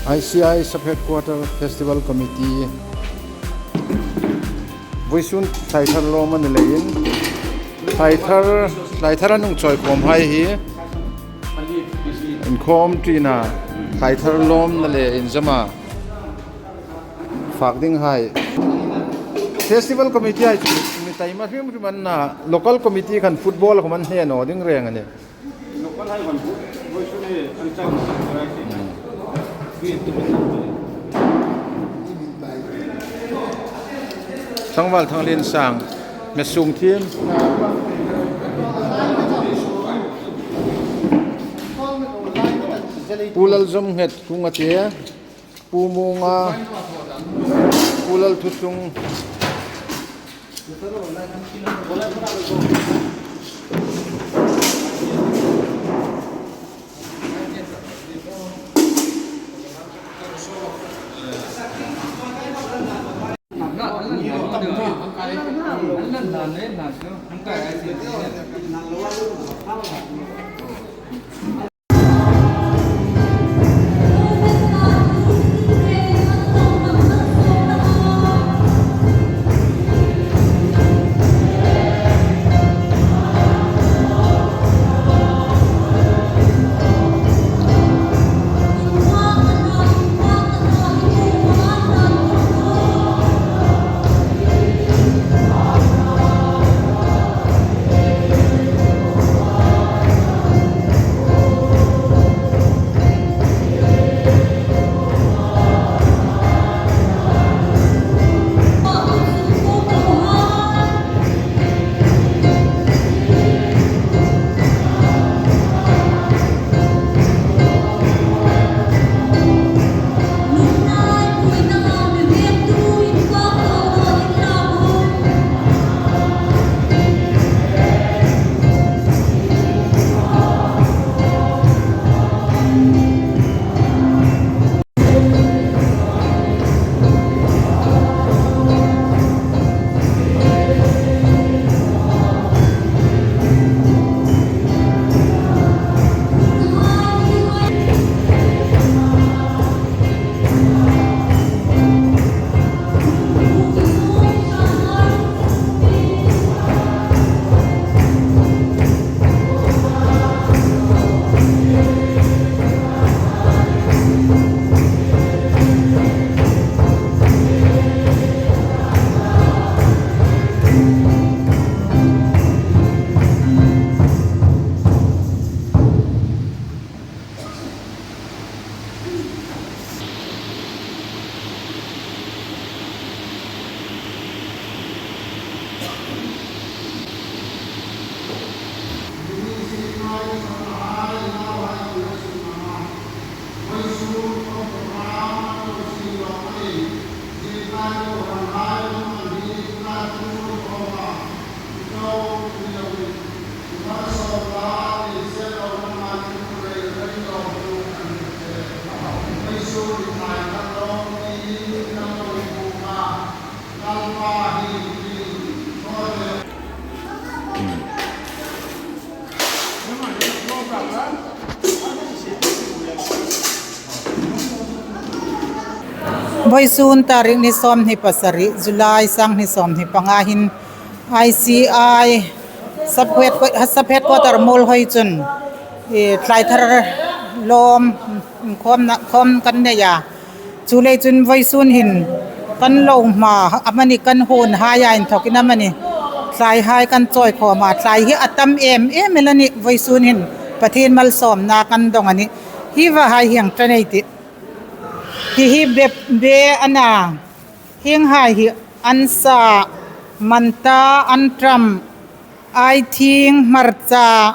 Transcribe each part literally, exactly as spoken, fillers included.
I C I Sub Headquarter Festival Committee, vawisun Thlaithar lawm a ni leiin, Thlaithar, Thlaithar an hung chawikhawmhai hi inkhawm ṭina, Thlaithar lawmna le inzawma fak dinghai. Festival Committee hai chu mi taima hrim hrim an na, local committee khan football khawm an hne naw ding reng a nih. Tlangval Thangliensang, Mesung thiem. Pu Lalzawmnghet Kunga te, Pu Munga, Pu Lalthutlung. Vawisun tarik ni sawmhni pasari, July, sanghni sawmhni panga hin I C I Sub Head-, Sub Headquarter Muolhoi chun, e, Thlaithar lawm khawmna, khawm kan nei a. Chuleiin chun vawisun hin kan lo hma amanih, kan huonhai inthokin amanih, thlaihai kan chawikhawm a. Thlai hi a tam em em el a nih, vawisun hin Pathien malsawmna kan dong a nih. Hi vahai hieng ṭan ei tih. Hi hi be, be a na. Hienghai hi an sa, manta, an ṭam, aithieng, hmarcha,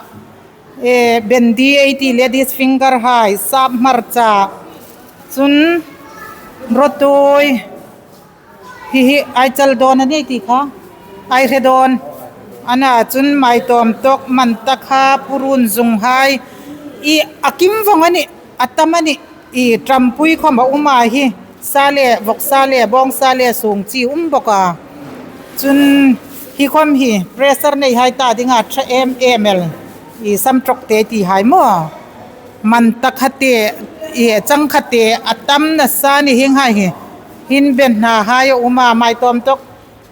e, bendi ei ti, ladies finger hai, sap hmarcha, chun rawtawi, hi hi aichal dawn a ni ti kha, aihre dawn. A na chun maitawmtawk, manta kha, purun zung hai, i a kim vawng a nih, a tam a nih. I ṭampui khawm a um a hi, sa le, vawksa le, bawngsa le, sung chi um bawk a. Chun hi khawm hi pressure neihai ta dinga ṭha em em el, i samṭawk te ti hai maw. Manta kha te, I chang khat te a tam nasa ni hieng hai hi. Hin ben hna hai a um a, mai tawm tawk.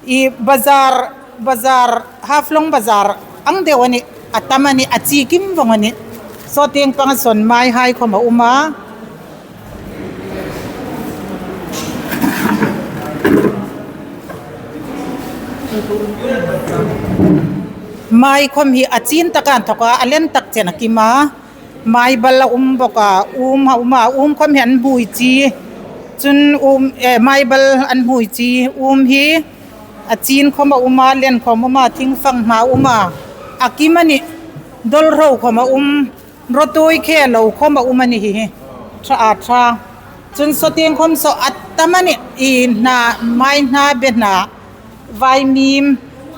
I bazar, bazar, Haflong bazar ang deu a nih, a tam a nih, a chi kim vong a nih. Saw tieng pang a sawn mai hai khom a um a. Mai khom hi a chin taka an thawk a, a len tak chen a kim a. Mai bal a um bawk a, um a um a, um khom hi an hmui chi. Chun um, eh, mai bal an hmui chi, um hi a chin khom a um a, len khom um a, thing fanghma um a. A kim a nih, dol ro khom a um, rawtui khe lo khom a um a nih hi hi. Ṭha a ṭha. Chun saw tieng khom saw a tam a nih, i hna, mai hna, be hna. Vaimim,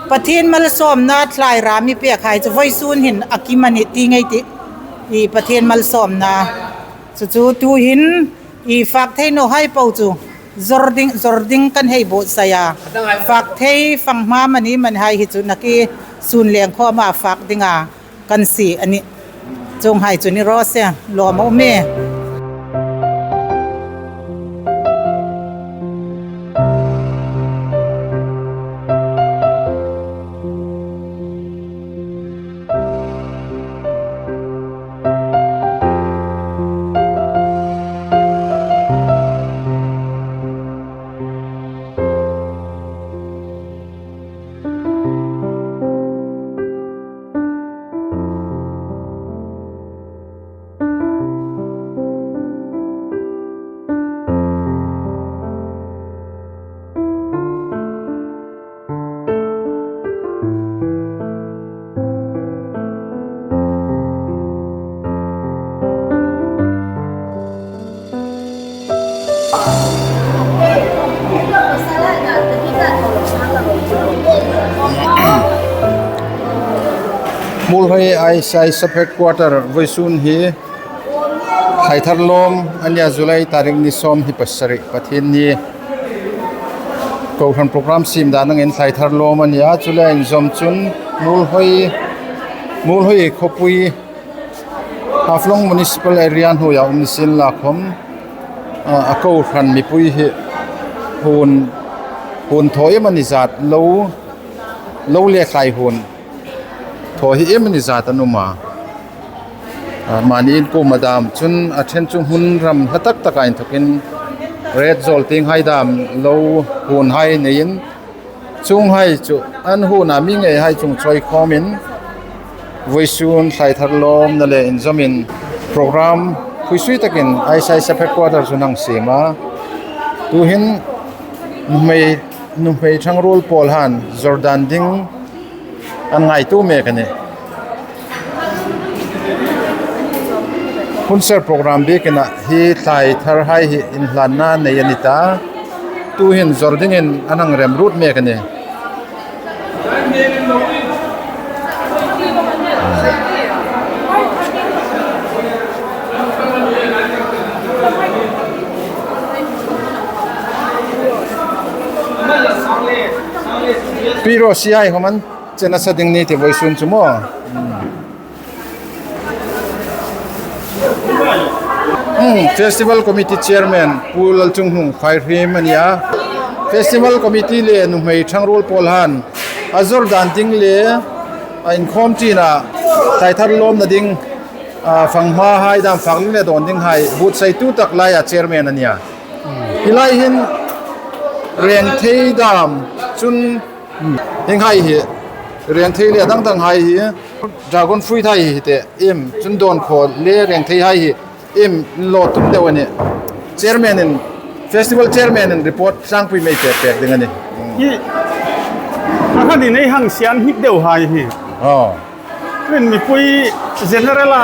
Pathien malsawmna thlai ra mi pek hai chu vawisun hin a kim a nih ti ngei tih. I Pathien malsawmna. Chu chu tu hin i fak thei naw hai po chu. Zor ding, zor ding kan hei buotsai a. Fak thei fanghma mani mani hai hi chu naki sun leng khom a fak ding a. Kan si a nih. Chuong hai chu ni raw se, lawm a um e. Muolhoi I S I sub headquarter vawisun hi thlaithar lawm a nia, July tarik ni sawmhni pasari, Pathienni. Kohran program siem dan angin thlaithar lawm a nia, chu le inzawm chun Muolhoi, Muolhoi khawpui Haflong Municipal Area hnuoia um ni sien la khom, a, a kohran mipui hi hun, hun thaw em a ni zat lo, lo le thlai hun thaw hi em a ni zat an um a. A, mani in kuoma dam chun a ṭhen chu hmun ram hla tak taka inthokin ret zawl tieng hai dam lo hun hai neiin, chuong hai chu an huna mi ngei hai chung chawi khawmin vawisun thlaithar lawmna le inzawmin program phuisui takin I S I sub headquarter chu an siem a. Tuhin nuhmei, nuhmei ṭhangruol pawl han zor dan ding an ngaituo mek a nih. Hun ser program biekin hi thlaithar hai hi inhlanna nei a ni ta. Tuhin zor dingin an hang remruot mek a nih. Pi Rosie hai khom an che nasa ding ni ti vawisun chu maw. Hmm, Festival Committee Chairman Pu Lalchunghnung Faihriem a nia. Festival Committee le nuhmei ṭhangruol pawl han a zor dan ding le a inkhawm ṭina thlaithar lawmna ding, a, fanghma hai dam fak ding le dawn ding hai buotsaitu tak laia chairman a nia. Hi lai hin rengthei dam chun, hmm, hieng hai hi rengthei le dang dang hai hi, dragon fruit hai hi te, im, chun dawn khaw le rengthei hai hi, im, lo tum deu a nih. Chairman in, festival chairman in report tlangpui mei pek pek ding a nih. Hmm. Hi, a khan in ei hang siam hnik deu hai hi. Oh. Min mipui general a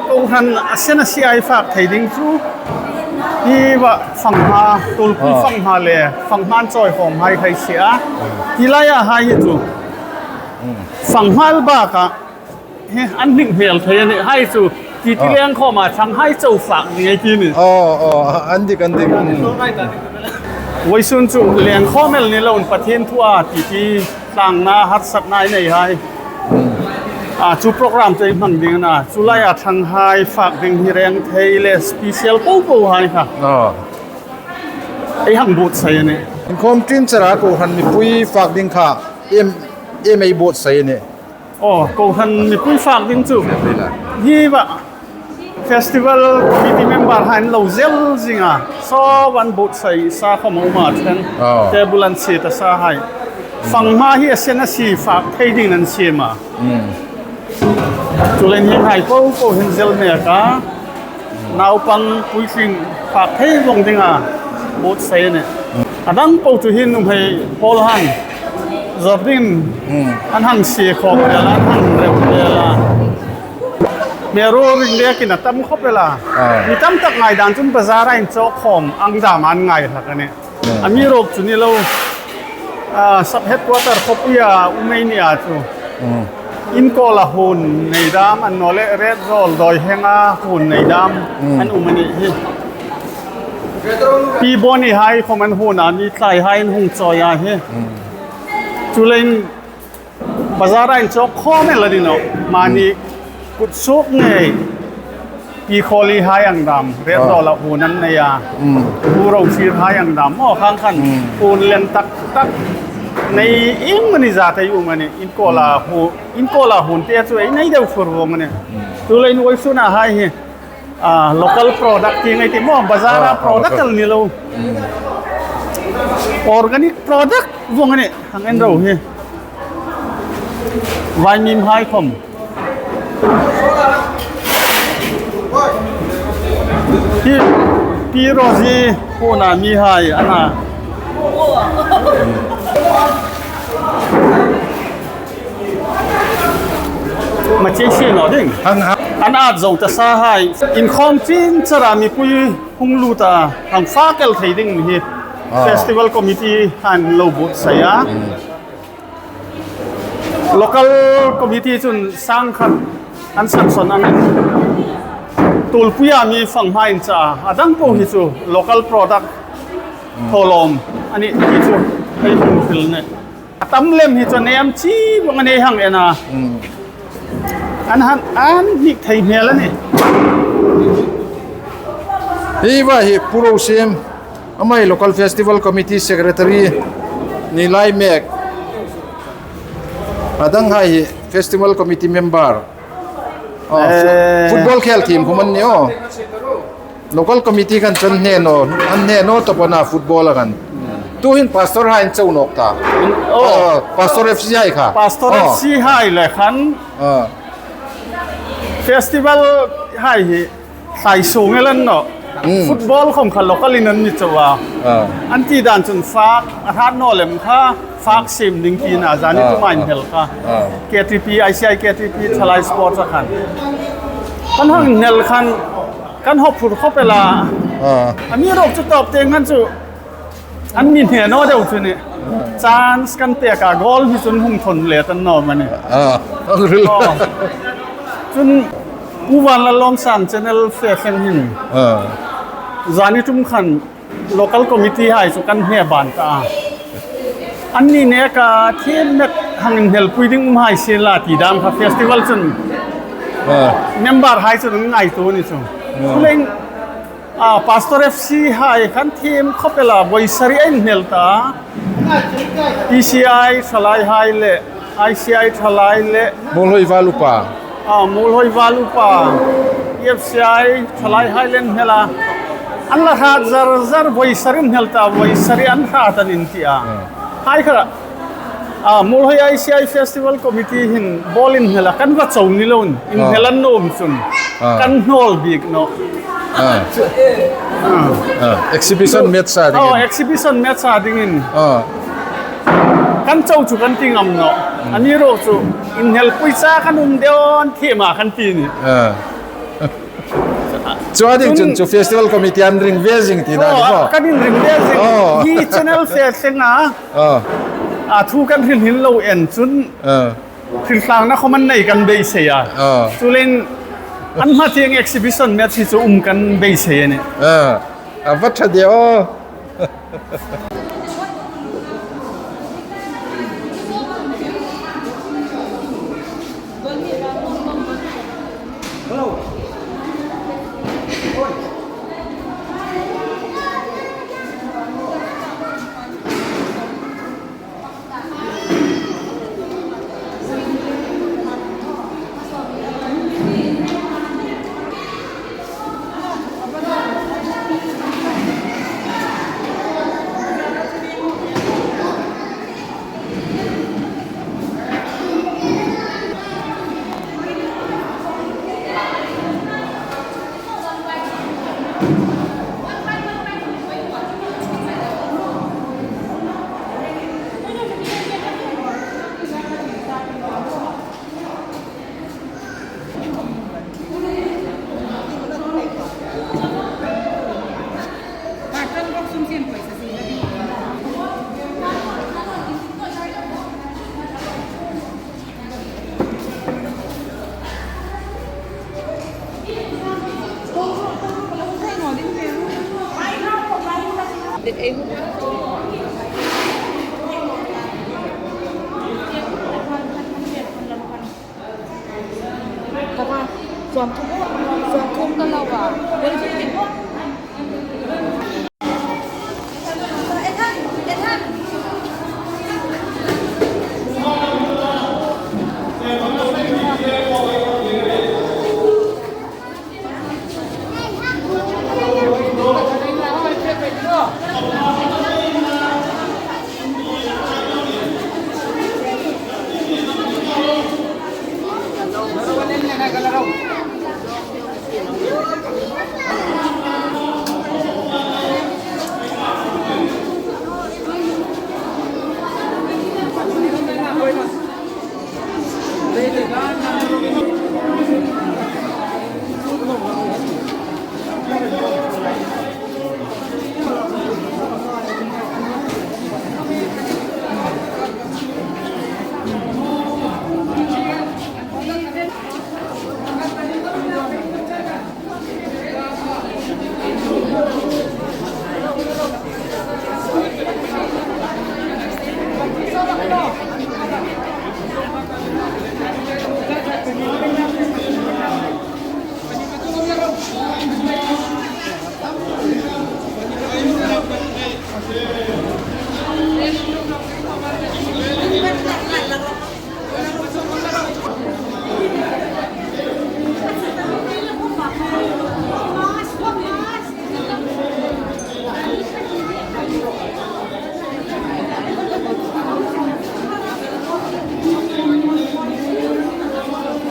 kohran a sen a si ai fak thei ding chu. Hi va fanghma, tulpui, ah, fanghma le, fanghma an chawi khawm hai khai si a. Hmm. Hi laia hai hi chu. Hmm. Fanghma baka hi, an hnik hmel thei a nih hai chu. Ti ti, ah, leng khawma chang hai chau fak ni ngei ti ni. Oh, oh, an dik, an dik. Hmm. Vawisun chu leng khawm el ni loin Pathien thua ti ti tlangna harsatna ei nei hai. Hmm. A chu program chu ei hmang ding a na. Chu laia ṭhanghai fak ding hi rengthei le special popo hai kha. Aw. Ei hang buotsai a nih. Inkhawm ṭin chara kohran mipui fak ding kha iem, iem ei buotsai a nih. Aw, kohran mipui fak ding chu. Hi va. Festival committee member hai an lo zel zing a. Saw an buotsai sa khawm a um a ṭhen. Aw. Table an sie ta sa hai. Fang hma hi a sen a si fak thei dingin an siem a. Mm. Chuleiin hi hai popo hin zel mek a. Naupang puitling fak thei vawng dinga buotsai a nih. A dang po chu hi nuhmei pawl han zawr dingin an hang sie khawm vel a, an hang rem vel a. Hmêl ruo ring lekin a tam khawp el a. Ah. Mi tam tak ngai dan chun bazar-a inchawk khawm ang dam an ngai hlak a nih. Hmm. Amiruokchu ni lo, ah, sub headquarter khawpuia um ei ni a chu. Hmm. Inkawl a huon nei dam, annawleh Retzawl Dawihenga huon nei dam, hmm, an um a nih hi. Pi Boni hai khawm an huon a, mi tlai hai an hung chawi a hi. Hmm. Chuleiin bazar-a inchawk khawm el a ni nawh. Mani, hmm, kut suok ngei. Pi Khawli hai ang dam, Retzawl-a huon an nei a. Mm. Pu Rosie hai ang dam, aw khang khan, mm, huon lien tak tak nei ieng mani zat ei um a nih. Inkawl a, mm, hu-, inkawl a huon te chu ei nei deu fur vawng a nih. Mm. Chuleiin vawisuna hai hi, ah, local product ti ngei ti maw, bazar-a, ah, product, local, el ni lo. Mm. Organic product vawng a nih, hang en ro hi. Vaimim hai khawm. Hi, Pi Rosie huona mi hai a na. Machi si naw ding. Hang, hang. An at zo ta sa hai. Inkhawm ṭin chara mipui hung lut a, hang fak el thei ding hi. Ah. Festival committee han lo buotsai a. Mm. Local committee chun sang khat an sansawn ang. Tulpuia mi fang hma inchah a, a dang po hi chu local product, mm, thawlawm a nih hi chu ei hung hril a nih. A tam lem hi chu nei am chi vawng a nei hang en a. Mm. An han, an hnik thei hmel a nih. Hi va hi Pu Rosie, amah hi Local Festival Committee Secretary ni lai mek. A dang hai hi Festival Committee member. Oh, fu-, eh, football khel thiem khawm an ni aw. Local committee khan chu an hne naw, an hne naw tawp a na football-a khan. Tuhin Pastor hai an chau nawk ta. Oh. Oh, Pastor F C hai kha. Pastor, oh, F C hai le khan. Oh. Festival hai hi thlai sung el an nawh. Mm. Football khawm kha local-in an mi chau a. Ah. An ti dan chun fak, a hrat naw lem kha, fak siem ding tina zani, ah, tum a, ah, inhnel kha. Ah. K T P, I C I K T P, Thalai Sports-a khan. Kan hang inhnel khan, kan hawphur khawp el a. Ah. Amiruokchu tawp tieng khan chu, an mi hne naw deu chu ni. Chance kan pek a, goal hi chun hung thawn let an nawm a nih. Ah, ang ril. Oh. Chun, Pu Vanlalawmsang channel fe thleng hin. Ah. Zani tum khan local committee hai chu kan hne ban ta a. Anni neka thiem met hang inhnelpui ding um hai sien la ti dam kha festival chun. Ah. Member hai chun an ngaituo ni chu. Ah. Chuleiin a, Pastor F C hai khan thiem khawp el a, vawi sari a inhnel ta. P C I Thalai hai le, I C I Thalai le. Muolhoi Val Upa. A, Muolhoi Val Upa. F C I Thalai hai le inhnel a. An la hrat zar zar, vawi sari inhnel ta, vawi sari an hrat an inti a. Hmm. Hai kha. A, Muolhoi I C I Festival Committee hin ball inhnel a kan va chau ni loin, inhnel an nuom chun. Ah. Kan hnawl bik nawh. Ah. Ah. Ah, exhibition match-a dingin. Oh, exhibition match-a dingin. Ah. Kan chau chu kan ti ngam nawh. Hmm. Amiruokchu, inhnelpui cha kan um deu an thiem a kan ti ni. Ah. Chu a ding chun, chun chu festival committee an ring ve zing tina ni maw? Kan inring ve zing. Oh. Hi channel fe thleng a. Oh. A thu kan hril hin lo en chun. Oh. Thil tlangna khawm an nei kan beisei a. Oh. Chuleiin an hma tieng exhibition match hi chu um kan beisei a nih. Oh. A va ṭha de aw.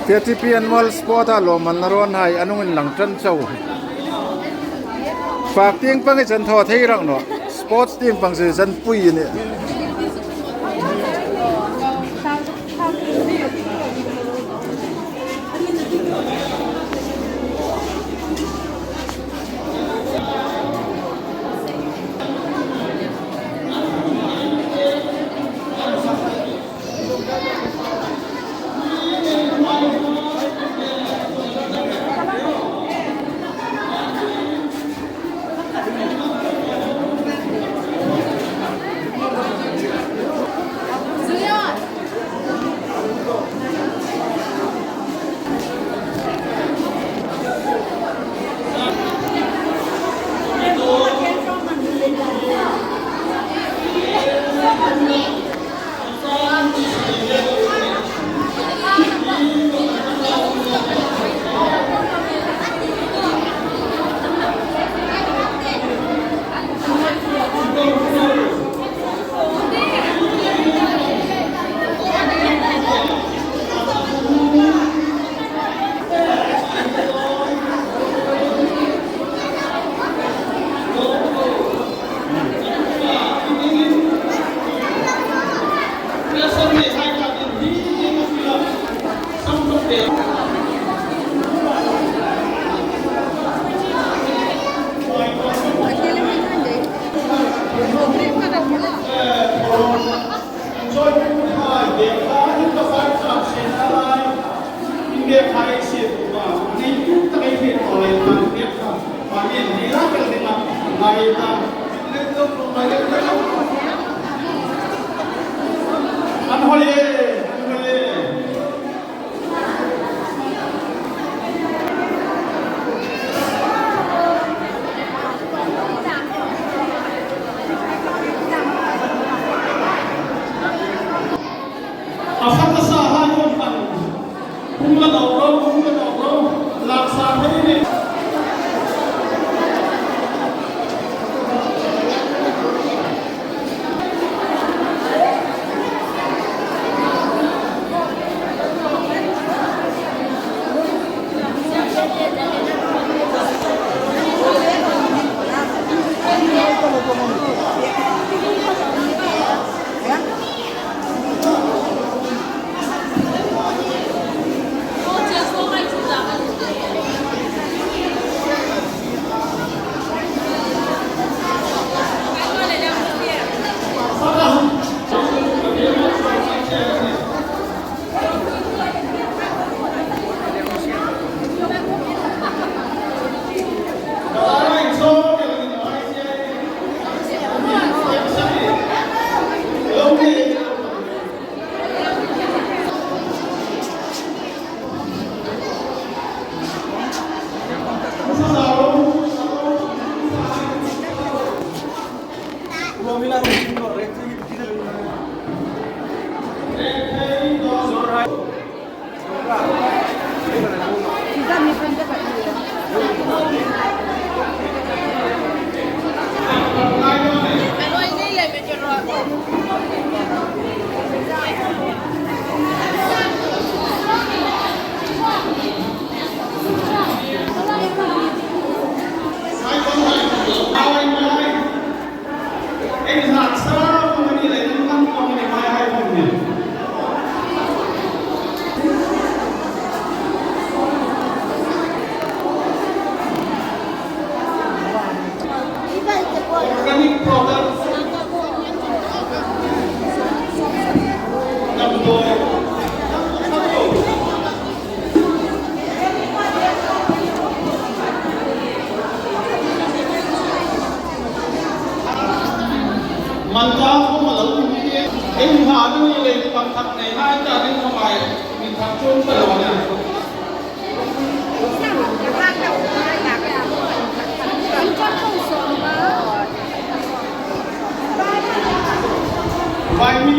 K T P Annual Sport-a lawmmanna rawnhai an hung inlang ṭan chau. Fak tieng pang hi chan thaw thei rak naw. Sports tieng pang chu chan pui ni. A fak a sa hai khom khan. Hung la dawk ro, hung la dawk ro. Lak sa thei ni. Man ta ko ma lo ni e. Ei ha ni le pan thak nei hai ta ni ko mai. Min thak chun ta lo ni. Vai mi.